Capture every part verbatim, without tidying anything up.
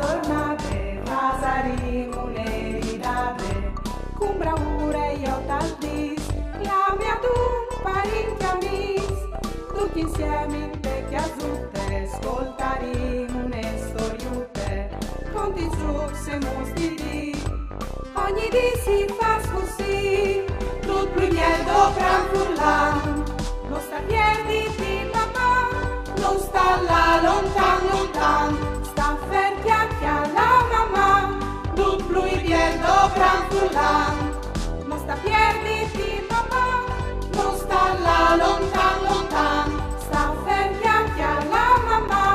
Tornade, fasarìn une ridade, cun braure jo tal dis, clame adun parint e amis, ducj insiemi inte cjasute, scoltarìn une storiute, conti, zucs e mustiris. Ogni dì si fas cussì, dut plui biel dopran furlan. No sta pierditi, papà, no sta lâ lontan, lontan. Sta fer, cjale la mamà, dut plui biel dopran furlan. No sta pierditi, papà, no sta lâ lontan, lontan. Sta fer, cjale la mamà,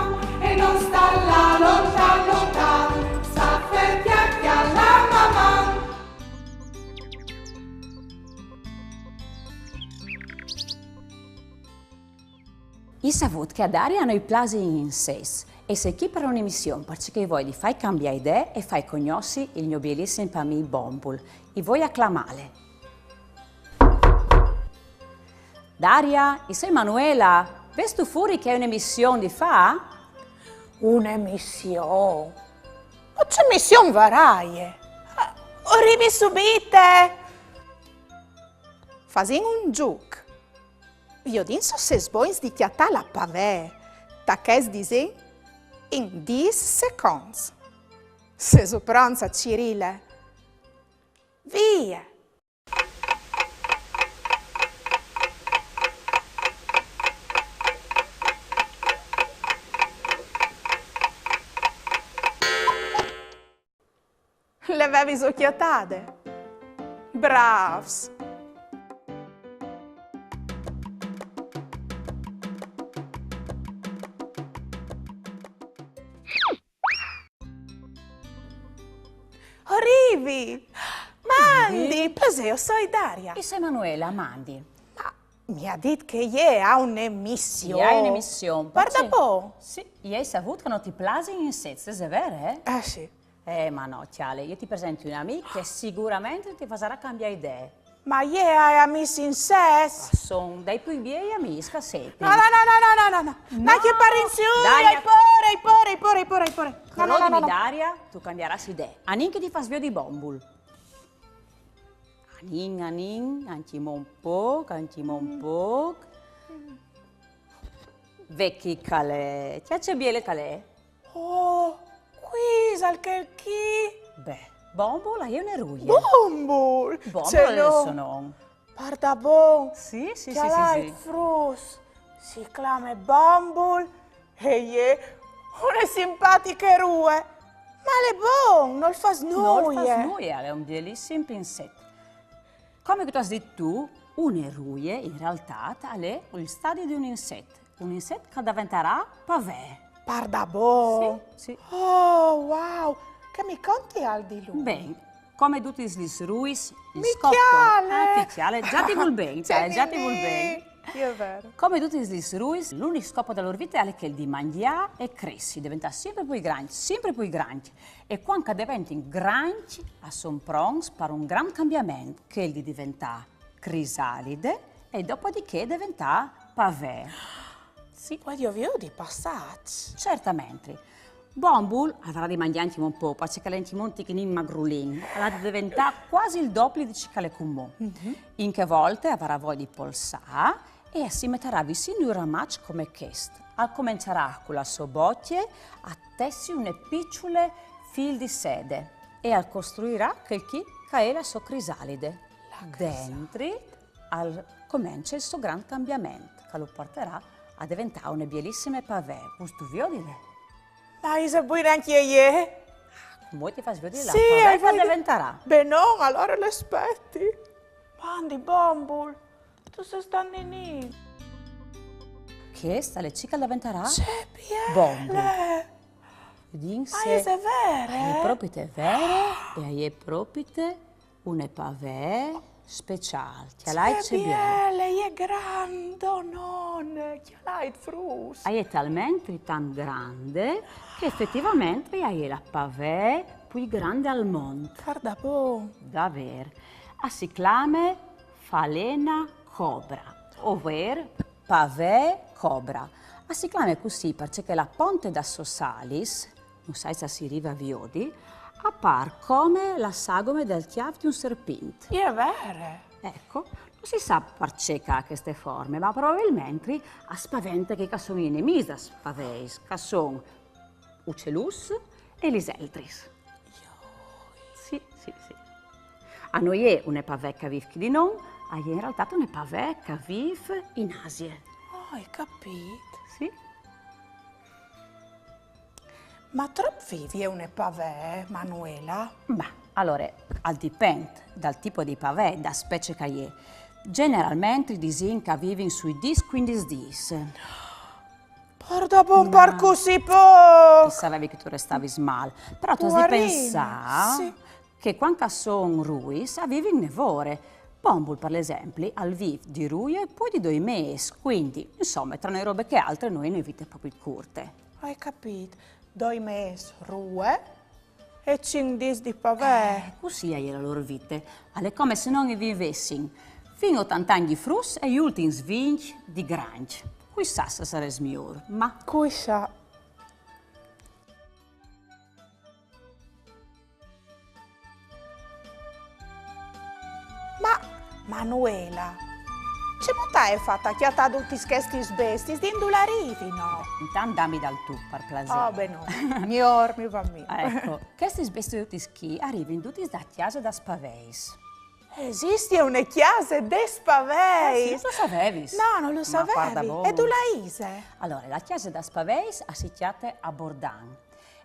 e no sta lâ lontan, lontan. Sta fer, cjale la mamà. Ì savût che a Daria no i plasin i insets, e e je chi par une mission, parcè che i voi di fâi cambiâ idee e fâi cognossi il gno bielissim amì Bombul. I voi a clamâle. Daria, ì soi Manuela, vêstu fûr che i ai une mission di fâ? Une mission? Ma ce mission varaie? O rivi subite! Fasìn un zûc. Viodìn se o sês bogns di cjatâ la pavee ta chest disen in dîs seconts. Sêso pronts a cirîle? Vie! Le vêso cjatade? Brâfs! O rivi! Mandi, plasê, o soi Daria. Ì soi Manuela, mandi. Ma mi à dit che jê e à une mission. Jê e à une mission. Pardabon? Sì, jê e à savût che no ti plasin i insets, al è vêr, eh? Eh sì. Eh, ma no, cjale, jo ti presenti un amì che siguramentri ti fasarà cambiâ idee. Ma jê e à amîs insets? A son dai plui biei amîs che a sedin. No, no, no. Ma che parinziui, Daria, o ai pôre, o ai pôre, o ai pôre, o ai pôre. No, no, no, no. Crodimi, Daria, tu cambiarâs idee. Anìn che ti fâs viodi Bombul. Anìn, anìn, ancjemò un pôc, ancjemò un pôc. Ve chi che al è, cjale ce biel che al è. Oh, cui isal chel chi? Beh, Bombul al è une ruie. Bombul! Bombul al è il so non. Pardabon? Sì, sì, sì, sì, sì. Cjalait, fruts, si clame Bombul e e je une simpatiche rue. Ma al è bon, nol fâs nuie. Nol fâs nuie, al è un bielissim inset. Come che tu âs dit tu, une ruie, in realtât, al è il stadi di un inset. Un inset che al deventarà pavee. Pardabon? Sì, sì. Oh, wow! Che mi conti alc di lui? Ben, come dutis lis ruis, il scop... Mi cjale! Ah, ti cjale, za ti vûl ben, za ti vûl ben. Sì, al è vêr. Come dutis lis ruis, l'unic scop de lôr vite al è chel di mangjâ e cressi, deventâ simpri plui grancj, simpri plui grancj. E cuant che a deventin grancj, a son pronts par un grant cambiament, chel di deventâ crisalide e dopodiché deventâ pavee. Sì. Puedio viodi i passaçs? Certamentri. Bombul al varà di mangjâ ancjemò un pôc, parcè che al è ancjemò un tichinin magrulin. Al à di deventâ cuasi il dopli di ce che al è cumò. Mhm. In chê volte al varà voie di polsâ e si metarà visin un ramaç come chest. Al començarà cu la sô bocje a tessi une piçule fîl di sede e al costruirà chel chi che e je la sô crisalide. La crisalide. Dentri al comence il so grant cambiament, che lu puartarà a deventâ une bielissime pavee. Vûstu viodile? Ma ise buine ancje jê? Cumò ti fâs viodi la pavee che e deventarà. Sì, ben, no, alore le spieti. Mandi, Bombul, tu sês tant ninin. Chest al è ce che al deventarà? Ce biele! Bombul. Viodìn se e je propite vere e e je propite une pavee speciâl. Cjalait ce biele. Ce biele, e je grandone, cjalait, fruts. E je talmentri tant grande che efetivamentri e je la pavee plui grande al mont. Pardabon. Davêr. A si clame Phalaena cobra, ovvero pavee cobra. A si clame cussì parcè che la ponte das sôs alis no sai se si riva a viodi, a par come la sagome dal cjâf di un serpint. E je vere. Eco, no si sa parcè che e à cheste forme, ma probabilmentri e spavente chei che a son i nemîs das paveis, che a son i ucieluts e lis eltris. Sì, sì, sì. A no je une pavee che e vîf chi di nô, a je in realtât une pavee che e vîf in Asie. Oh, ai capît. Sì. Ma trop vîf e je une pavee, Manuela? Ma, alore, al dipent dal tipo di pavee, da specie che e je. Gjeneralmentri disìn che a vivin sui dîs cuindis dîs. Pardabon, par cussì pôc! Savevi che tu restavis mâl. Però tu âs di pensâ che cuant che a son ruis, a vivin une vore. Pombul, par esempli, al vîf di ruie e po di doi mês, cuindi, insome, tra une robe che altre, no je une vite propit curte. Ai capît. Doi mês rue e cinc dîs di pavee. Eh, cussì e je la lôr vite. Al è come se nô i vivessin fin otante agns di fruts e i ultins vincj di grancj. Cui sa se al sarès miôr, ma... Cui sa. Ma, Manuela, cemût aie fat a cjatâ dutis chestis bestiis, di indulà a rivino? Intant dami dal tu, par plasê. Oh, ben no. Miôr mi va mie. Eco, chestis bestiutis chi a rivin dutis da cjase das paveis. Esistie une cjase des paveis? Ah, sì, no lu savevis? No, no lu savevi. E dulà ise? Alore, la cjase das paveis a si cjate a Bordan.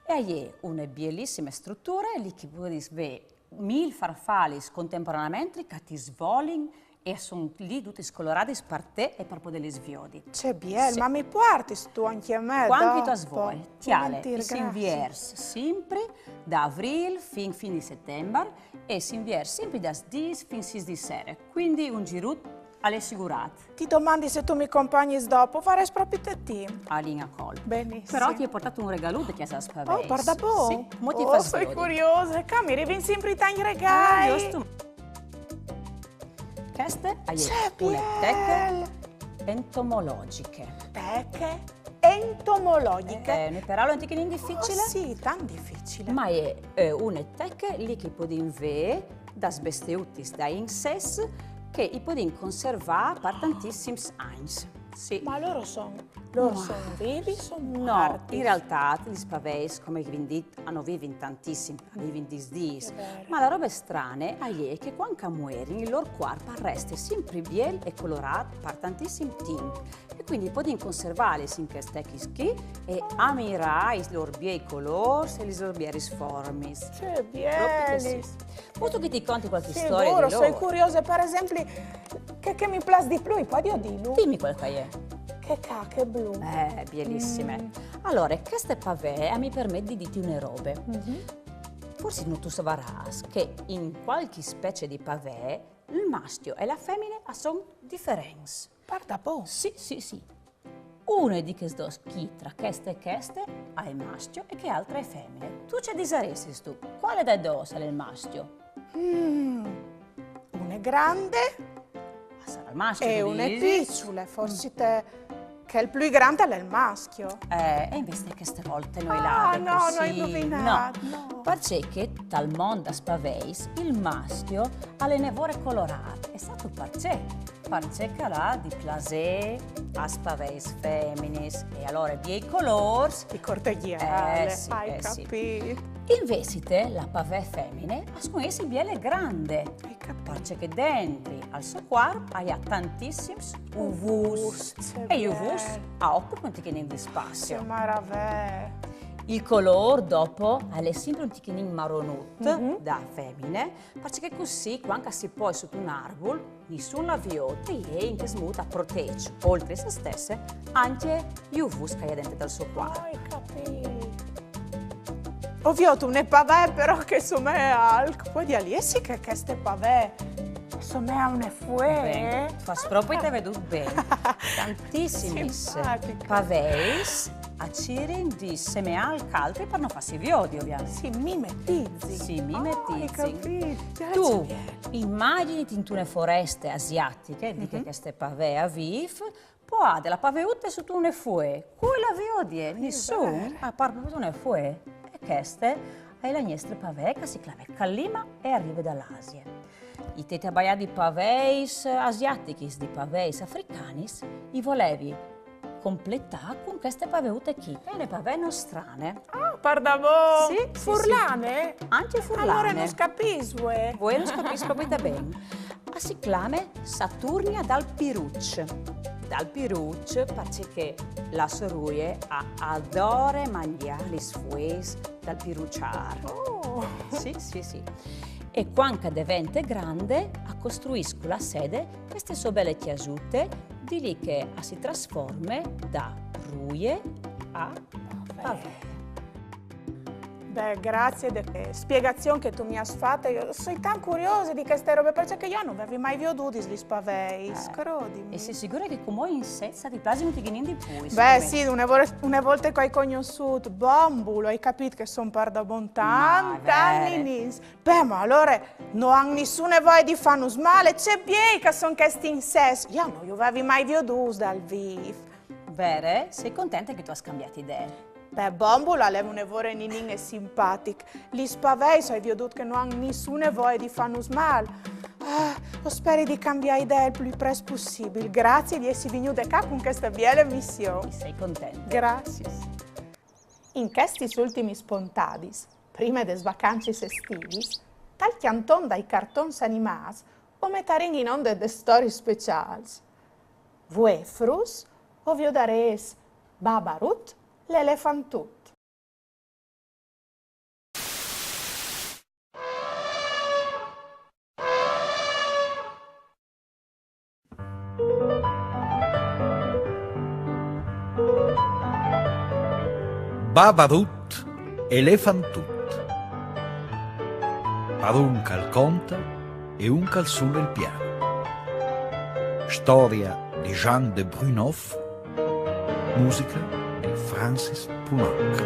E e je une bielissime struture, li che podis vê mil farfalis contemporaneamentri che ti svolin e a son li dutis coloradis par te e par podêlis viodi. Ce biel, ma mi puartistu ancje a me? Cuant che tu âs voie. Cjale, lis inviers simpri da Avrîl fin fin di Setembar e lis inviers simpri das dîs fin sîs di sere, cuindi un zirut al è sigurât. Ti domandi se tu mi compagnis dopo, o varès propit timp. A lin a colp. Benissimo. Però ti ai puartât un regalut de cjase das paveis. Oh, pardabon? Sì, mo ti fâs viodi. Oh, soi curiose, ca mi rivin simpri tancj regâi. Cheste e je une teche entomologjiche. Teche entomologjiche? Eh, une peraule un tichinin dificile. Oh, sì, tant dificile. Ma e je, eh, une teche li che i podìn vê das bestiutis, dai insets, che i podìn conservâ par tantissims agns. Sì. Ma lôr a son, lôr a son vivis o... No, in realtât lis paveis, come che vin dit, a no vivin tantissim, a vivin dîs dîs. Ma la robe strane e je che cuant che a muerin il lôr cuarp al reste simpri biel e colorât par tantissim timp. E cuindi i podìn conservâlis in chestis techis chi e amirâ i lôr biei colôrs e lis lôr bielis formis. Ce bielis! Vustu che ti conti cualchi storie di lôr? Soi curiose, par esempli, chê che mi plâs di plui, puedio dîlu? Dimi cuâl che e je. Chê ca, chê blu. Eh, bielissime. Alore, cheste pavee a mi permet di dîti une robe. Forsit no tu savarâs che in cualchi specie di pavee il mascjo e la femine a son diferents. Pardabon? Sì, sì, sì. Une di chês dôs chi, tra cheste e cheste, al è mascjo e chê altre e je femine. Tu ce disaressistu? Cuale des dôs al è il mascjo? Mm, une grande Ah, sarà il mascjo, e tu une disis? Piçule, forsit chel plui grant al è il mascjo. Eh, e invezit cheste volte no i Ah, ladin no, no cussì, ai induvinât, no. Parcè che tal mont das paveis il mascjo al è une vore colorât. E sâstu parcè? Parcè che al à di plasê as paveis feminis. E alore biei colôrs. Di cortegjâle, Eh, sì, ai eh, sì. Capît. Invezit la pavee femine a son jessi biele grande. Ai capît. Parcè che dentri al so cuarp e à tantissims uvûts. Ce E i biel. Uvûts a ocupin un tichinin di spazi. Ce maravee. Il colôr dopo al è simpri un tichinin maronut da femine, parcè che cussì, cuant che si poie sot un arbul, nissun la viôt e in chest mût a protêç, oltri a se stesse, ancje i uvûts che e à dentri tal so cuarp. Ai capît. O viôt une pavee però che e somee a alc. Puedio jessi che cheste pavee e somee a une fuee? Ben, tu âs propit viodût ben. Tantissimis paveis a cirin di semeâ alc altri par no fâsi viodi, ovviamentri. Si mimetizin. Si mimetizin. Ah, ai capît. Tu imagjiniti intune foreste asiatiche, di che cheste pavee a vîf, poiade la paveute sot une fuee. Cui la viodie? Nissun. A par propit une fuee. E Cheste e je la gnestre pavee che si clame Kallima e e rive da l'Asie. I tei tabaiâ di paveis asiatichis, di paveis africanis, i volevi completâ cun cheste paveute chi, che e je une pavee nostrane. Ah, pardabon! Sì, sì, sì. Furlane? Ancje furlane. Alore no scapìs, vuê. Vuê no scapìs propit ben. A si clame Saturnia dal Piruç. Dal Piruç, parcè che la sô ruie a adore mangjâ lis fueis dal piruçâr. Oh! Sì, sì, sì. E cuant che e devente grande, a costruìs cu la sede cheste sô biele cjasute, di li che a si trasforme da ruie a pavee. Beh, grazie de spiegazion che tu mi âs fat. Jo o soi tant curiose di cheste robe, parcè che jo no vevi mai viodudis lis paveis, eh, crodimi. E soi sigure che cumò i insets ti plasin un tichinin di plui, beh, sì, une vol-, une volte che o ai cognossût Bombul, o ai capît che a son pardabon tant, ma tant ninins. Beh, ma alore no àn nissune voie di fânus mâl, ce biei che a son chescj insets. Jo no ju vevi mai viodûts dal vîf. Vere? Soi contente che tu âs cambiât idee. Beh, Bombul al è une vore ninin e simpatic. Lis paveis o ai viodût che no àn nissune voie di fânus mâl. Ah, o speri di cambiâ idee il plui prest pussibil. Grazie di jessi vignude ca cun cheste biele mission. Soi contente. Grazie. In chestis ultimis pontadis, prime des vacancis estivis, tal cjanton dai cartons animâts, o metarìn in onde des storiis speciâls. Vuê, fruts, o viodarês Babarut l'elefantut. Babarut elefantut. Par un che al conte e un che al sune il pian. Storia di Jean de Brunhoff, musica di Francis Poulenc.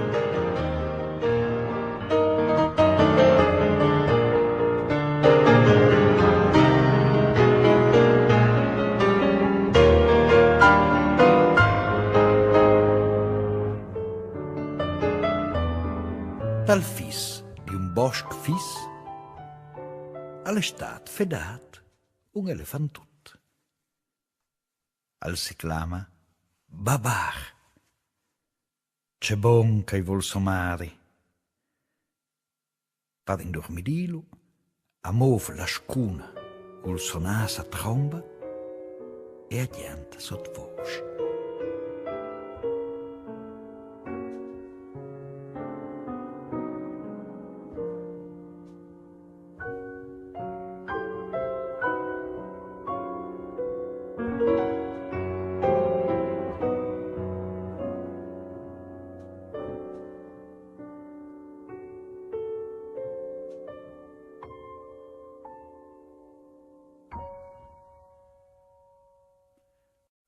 Tal fis di un bosc fis al è stât fedât un elefantut. Al si clama Babar. Ce bon che i vûl so mari. Par indurmidîlu, a môf la scuna cul so nâs a tromba e a gjanta sot vôs.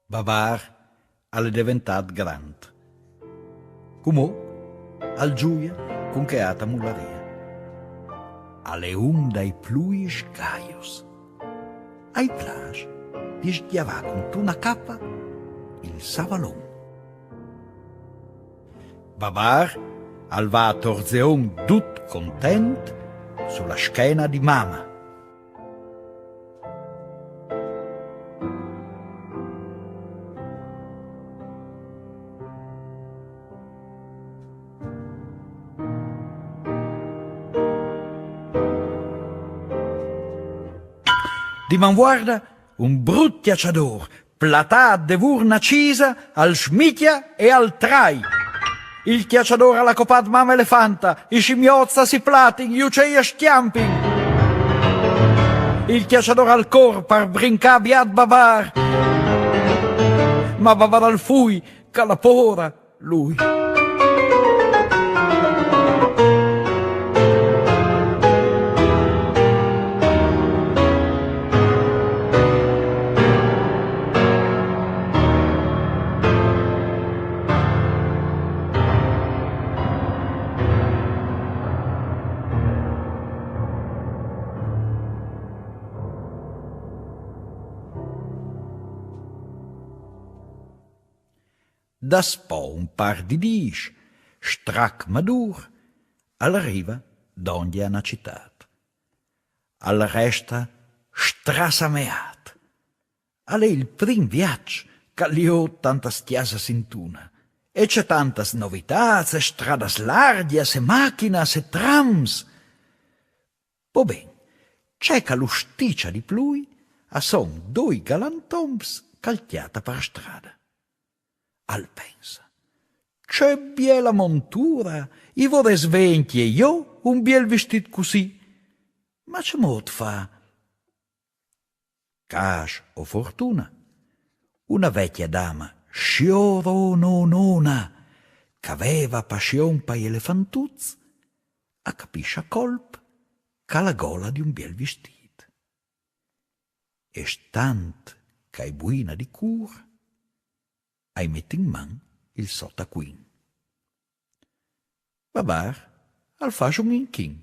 Babar al è deventât grant. Cumò al zuie cun chê ata mularia. Al è un dai plui sgaios. Ai plâs di sgjavâ cuntuna capa il savalon. Babar al va a torzeon dut content su la schena di mama. Di manvuarda, un brut cjaçadôr, platât devôr na cisa, al smicja e al trai. Il cjaçadôr al à copât mama elefanta, i simiots a si platin, i ucei a scjampin. Il cjaçadôr al cor par brincâ biât Babar. Ma Babar al fui, che al à pôra, lui. Daspò un pâr di dîs, strac madûr, Al riva dongje a na citât. Al resta strasameât. Al è il prin viaç ch'al jôt tantas cjasas intuna. E ce tantas novitâts, e stradas largjas, e machinas, e trams. Po ben, ce ch'al lu stiça di plui a son doi galantoms ch'al cjata par strada. Al pensa: «Ce biela montura, i vorès vê ancje jo un biel vistît cussì. Ma ce mût fâ?» Câs o fortuna, una vecja dama scjorononona, ch'a veva passion pai elefantuts, a capìs a colp ch'al à gola di un biel vistît. E stant ch'a è buina di cûr, a i met in man il so tacuin. Babar al fâs un inchin.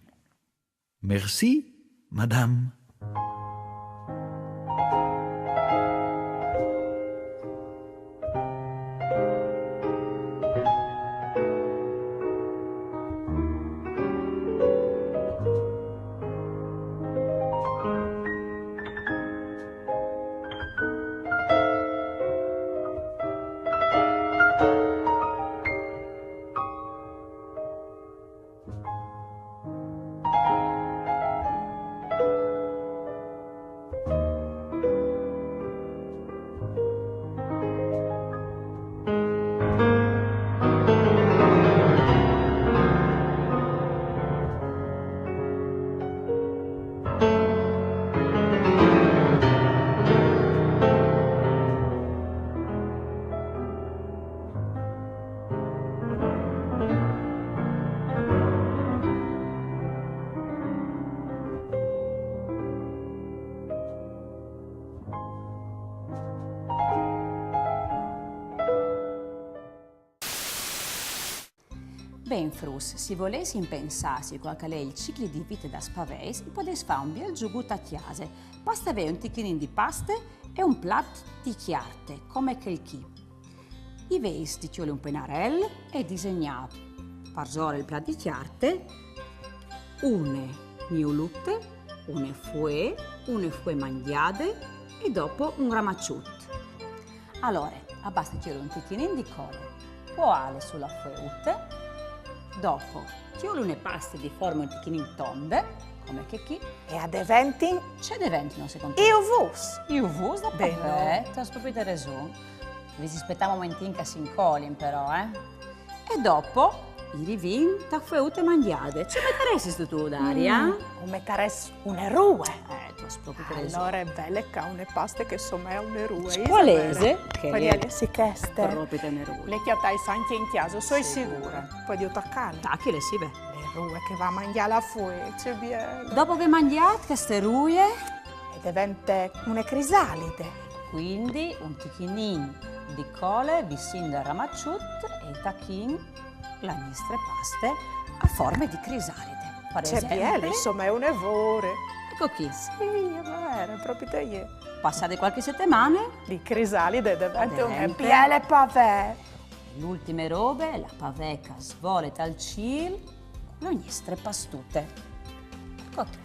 Merci, madame. Ben, fruts, si volês impensâsi cuâl ch'al è il cicli di vite das paveis, i podês fâ un biel zugut a cjase. Baste vê un tichinin di paste e un plat di cjarte, come chel chi. I vês di cjoli un penarel e disegnâ parsore il plat di cjarte une niulute, une fuee, une fuee mangjade e dopo un ramaçut. Alore, al baste cjoli un tichinin di cole, poiâle su la fueute, dopo cjoli une paste di forme un tichinin tonde, come chê chi. E a deventin? Ce deventino secont te? I uvûts. I uvûts da pavee, tu âs propit reson. Visi, spietâ un momentin ch'a si incolin però, eh. E dopo i rivìn ta fueute mangjade. Ce metaressistu tu, Daria? Mm, o metarès une rue. Eh, tu âs propit reson. Alore, vele ca une paste che somee a une rue. Cuale ise? Chê li, sì, cheste. Propit une rue. Le cjatais ancje in cjase, o soi sigure. Podiu tacâle? Tachile, sì, ve. Une rue che va a mangjâ la fuee, ce biel. Dopo vê mangjât cheste rue, e devente une crisalide. Cuindi un tichinin di cole visin dal ramaçut e i tachìn la nestre paste a forme di crisalide. Par esempli. Ce biel, insome, e je une vore. Eco chi. Sì, e je vere, propit jê. Passade cualchi setemane, li crisalide devente une biele pavee. L'ultime robe, la pavee ch'a svole tal cîl, cu la nestre pastute. Eco chi.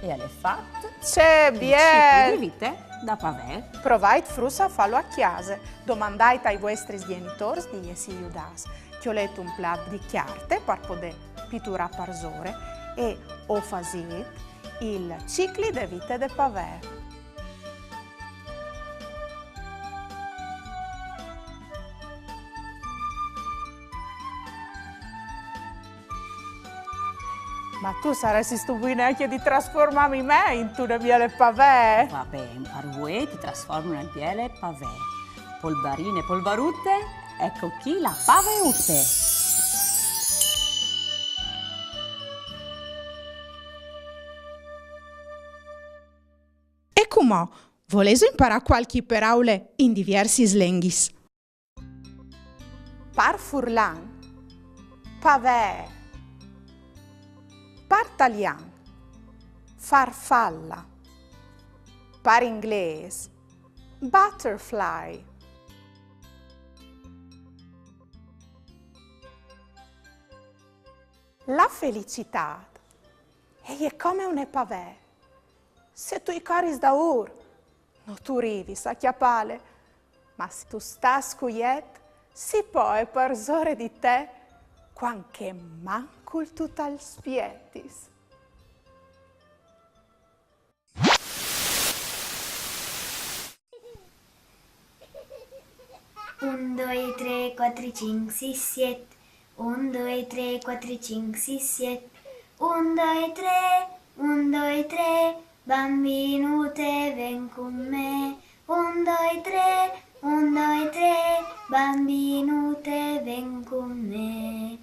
E al è fat. Ce biel! Il cicli di vite da pavee. Provait, fruts, a fâlu a cjase. Domandait ai vuestris gjenitôrs di jessi judâts. Cjolêt un plat di cjarte par podê piturâ parsore e o fasêt il cicli de vite de pavee. Ma tu saressistu buine ancje di trasformâmi me intune biele pavee? Va ben, par vuê ti trasformi in une biele pavee. Polvarine, polvarute, eco chi la paveute. E cumò, volêso imparâ cualchi peraule in diviersis lenghis? Par furlan, pavee. Par talian, farfalla. Par inglês, butterfly. La felicitât e je come une pavee. Se tu i coris daûr, no tu rivis a cjapâle, ma se tu stâs cuiet, si poie parsore di te, cuant che mancul tu tal spietis. Un, doi, trê, cuatri, cinc, sîs, siet. Un, doi, trê, cuatri, cinc, sîs, siet. Un, doi, trê, un, doi, trê, bambinute, ven cun me. Un, doi, trê, un, doi, trê, bambinute, ven cun me.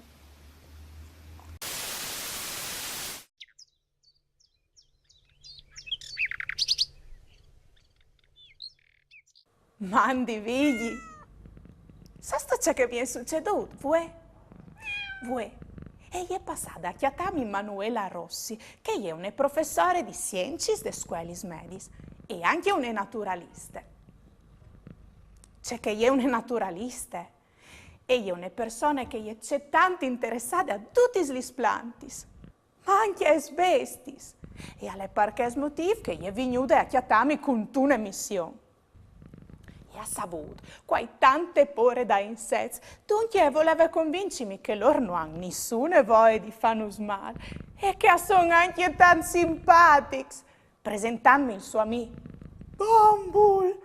Mandi Vigji! Sâstu ce che mi è sucedût, vuê? Vuê, e je passade a cjatâmi Manuela Rossi, che e je une professore di siencis des scuelis mediis e ancje une naturaliste. Ce che e je une naturaliste? E je une persone che e je cetant interessade a dutis lis plantis, ma ancje aes bestiis. E al è par chest motîf che e je vignude a cjatâmi cuntune mission. E à savût che o ai tante pôre dai insets, duncje e voleve convincimi che lôr no àn nissune voie di fânus mâl e che a son ancje tant simpatics, presentantmi il so amì Bambul,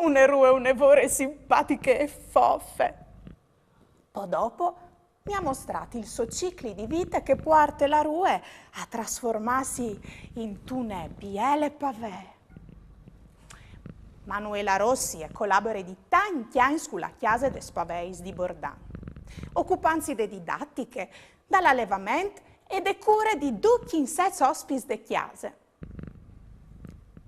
une rue une vore simpatiche e fofe. Po dopo mi à mostrât il so cicli di vite che puarte la rue a trasformâsi intune biele pavee. Manuela Rossi e colabore di tancj agns cu la Cjase des Paveis di Bordan, ocupantsi de didatiche, dal alevament e de cure di ducj i insets ospits de cjase.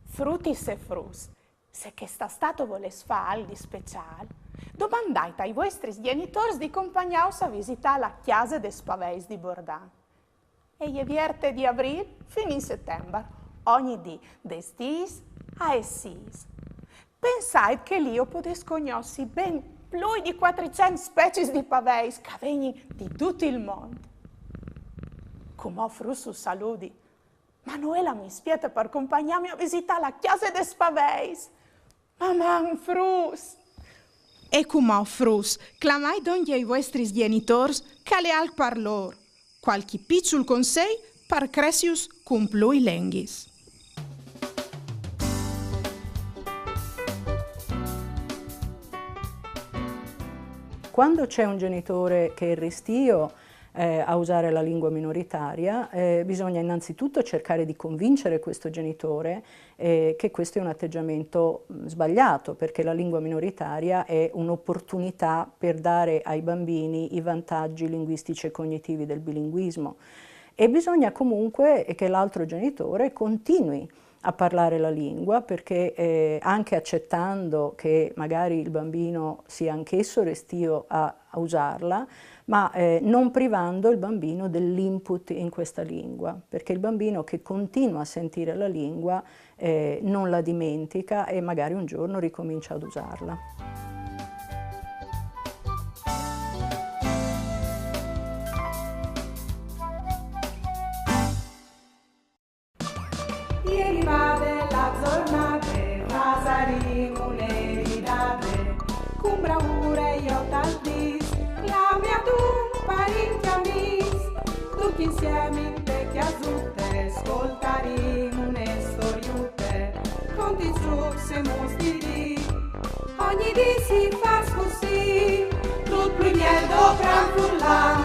Frutis e fruts, se chest'Istât o volês fâ alc di speciâl, domandait ai vuestris gjenitôrs di compagnâus a visitâ la Cjase des Paveis di Bordan. E je vierte di Avrîl fin in Setembar, ogni dì des dîs aes sîs. Pensait che li o podês cognossi ben plui di cuatricent speciis di paveis che a vegnin di dut il mont. Cumò fruts us saludi. Manuela mi spiete par compagnâmi a visitâ la Cjase des Paveis. Maman, fruts! E cumò fruts, clamait dongje i vuestris gjenitôrs, che al è alc par lôr. Cualchi piçul consei par cressiju cun plui lenghis. Quando c'è un genitore che è restio eh, a usare la lingua minoritaria, eh, bisogna innanzitutto cercare di convincere questo genitore eh, che questo è un atteggiamento sbagliato, perché la lingua minoritaria è un'opportunità per dare ai bambini i vantaggi linguistici e cognitivi del bilinguismo. E bisogna comunque che l'altro genitore continui a parlare la lingua, perché eh, anche accettando che magari il bambino sia anch'esso restio a, a usarla, ma eh, non privando il bambino dell'input in questa lingua, perché il bambino che continua a sentire la lingua eh, non la dimentica e magari un giorno ricomincia ad usarla. E rivade la zornade, fasarìn une ridade, cun braure jo tal dîs, clami adun parincj amîs, ducj insiemi inte cjasute, scoltarìn une storiute, contint çucs e muts di dì. Ogni dì si fâs cussì, dut plui biel dopran furlan,